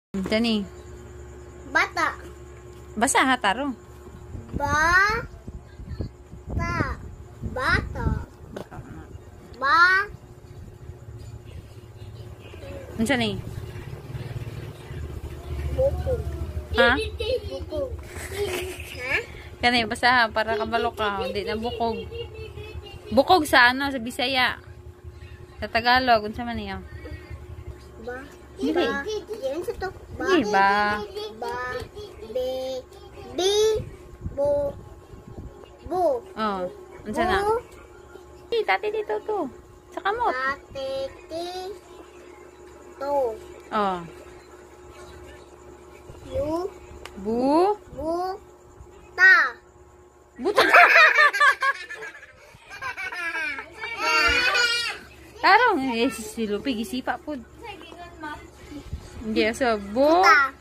Dani. Bata. Basa ha, tarong. Ba. Ta. Bata. Ba. Unsa ni? Bukog. Ha? Bukog. Ha? Kani, basa ha, para kabalo ka. Hindi na bukog. Bukog sa ano, sa Bisaya. Sa Tagalog, unsa man niya? Ba. Dili. Ba. Yan sa to. Ba. Dili ba? Ba. B. B. Bo. Bu. Oh, unsa na? Bu. Di, tati dito to. Sa kamot. Ta. Te. Ti. To. Oh. Yu. Bu. Bu. Ta. Buta. Tarong, eh, si Lupi, gisipa po. Hindi, so, bu. Buta.